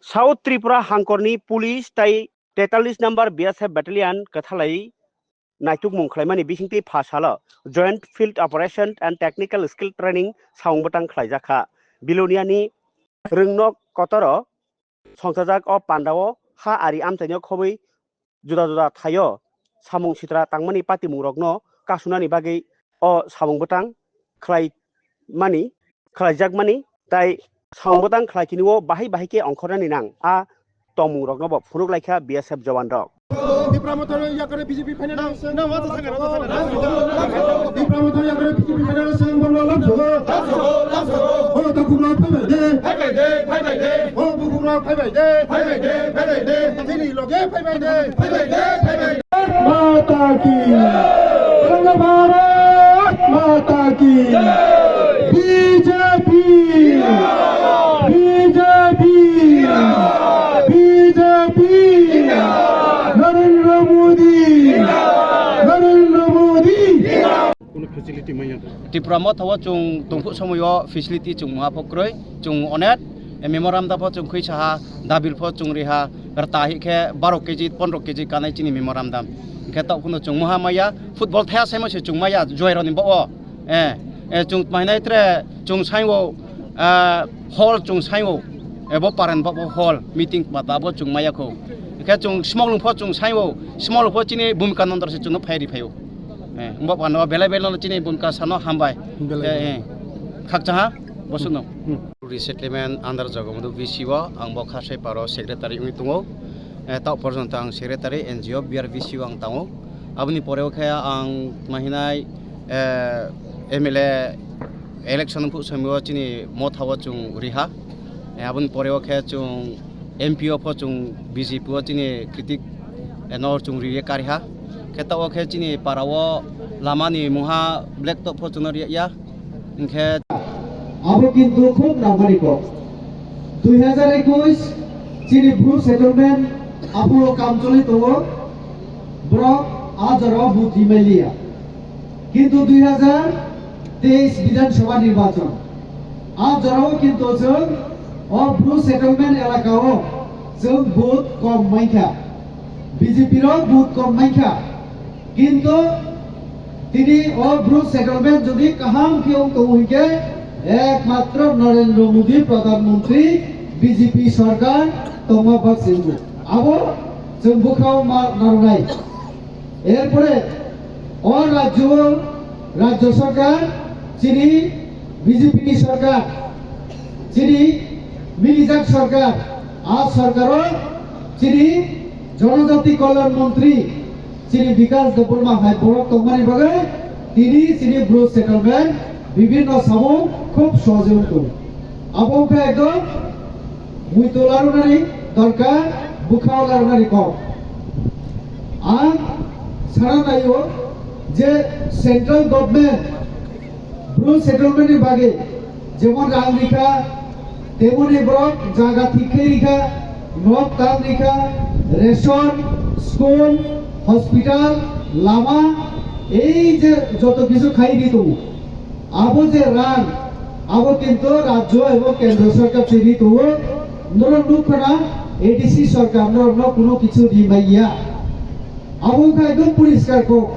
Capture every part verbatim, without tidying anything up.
South Tripura hangkorni police tai tetallis number B S F battalion kwthalai naitukmung khlaimani bisingtwi pha salo Joint Field Operation and Technical Skill Training samung bwtang khlaijakha. Biloniani rwngnok kotoro songchajak o pandao ha ari amchaino khobwi juda juda thaio samung sitra tangmani patimungrokno kasunani bagwi o samung bwtang khlaimani, khlaijakmani, tai samung bwtang khlai kini o bahai bahai khe ongkhornani nang a tongmungrokno bo phunuk laikha B S F jawan rok. Tipra Motha yakare B J P final. Tipra Motha yakare B J P final seng bono lamsogo. O takhukno phaibai de. Phaibai de, phaibai de. O bukhukno phaibai de. Phaibai de, phaibai de. Chini loge phaibai de. Phaibai de, phaibai de. माता की, बोलो भारत माता की, B J P, B J P, B J P, Narendra मोदी, नरेंद्र Modi. Tripura Motha o chwng tongphuk somoio facility chwng muha pho kwrwi, chwng onek memorandum pho chwng khwi saha, dabil pho chwng riha, rwta hi khe baro K G, pondro K G kanai chini memorandum. Hwnkhe tok phano chwng muha maya, football thaya saimo se chwng maya, juai roni bo o. Eh, eh, chwng mainai tre chwng saio, ah, hall chwng saio, ebo paren bo, bo hall, meeting mata bo chwng maya kho. Hwnkhe chwng smok lung pho chwng saio, smok lung pho chini bhumika nondor se chwngno phai ri phaio. Eh, wngbo pano belai belai no chini bumka sano hambai. Belai Eh, belai. Eh. Khakchaha, bosukno. Hmm. Resettlement under Jagabandhu V C o, ang bo Khasai Paro secretary wngwi tongo. Eh, tok porjonto ang secretary N G O B R V C o ang tongo. Aboni pore o khe ang mahinai, eh, M L A election phuk somoi o chini Motha o chwng riha. Eh, aboni pore o khe chwng M P o pho chwng B J P o chini critic, eh, no chwng riye kariha. Khe tabok khe chini para o lama ni mungha black top pho chwngno riya. Hinkhe abo kintu khub nangmani kok. Dui hazar ekush chini Bru settlement aphuru kam choli tongo. Borok a jora o vote rimai liya. Kintu dui hazar teis Bidhan Sabha nirbachon. A jora o kintu chwng o Bru settlement elaka o chwng vote kom mankha. B J P rok vote kom mankha. Kintu tini o Bru settlement jodi kaham khe wng tongo hinkhe ekmatro Narendra Modi Pradhan Mantri B J P sarkar tongma baksingo. Abo chwng bwkhao ma narwnai. Erpore o rajyo, rajyo sarkar, chini B J P ni sarkar, chini milijak sarkar, a sarkar o chini Jonojati Kalyan Mantri, chini Bikas Debbarma hai borok tongmani bagwi tini chini Bru settlement bibhinno samung khub sohoj wng tongo. Abo wngkha ekdom muitu larwnani dorkar, bwkhao larwnani kok. Ang sana naio je central government Bru settlement ni bagwi jemon rang rikha, temoni borok jaga thik khe rikha, nok tang rikha, ration, school, hospital, lama, ei je joto kisu khai ri tongo. Abo je rang, abo kintu rajyo ebong kendro sarkar se ri tongo. Norok nukha na A D C sarkar norokno kuno kichu ri maiya. Abo wngkha ekdom poriskar kok.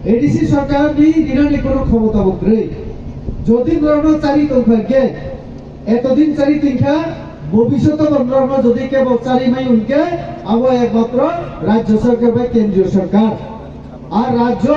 A D C sarkar ni rinani kuno khomota bo kwrwi. Jodi norokno chari tongkha hinkhe, etodin chari tongkha, bobishoto bo norokno jodi kebo chari mai hinkhe, abo ekmatro rajyo sarkar bai kendriyo sarkar. Ar rajyo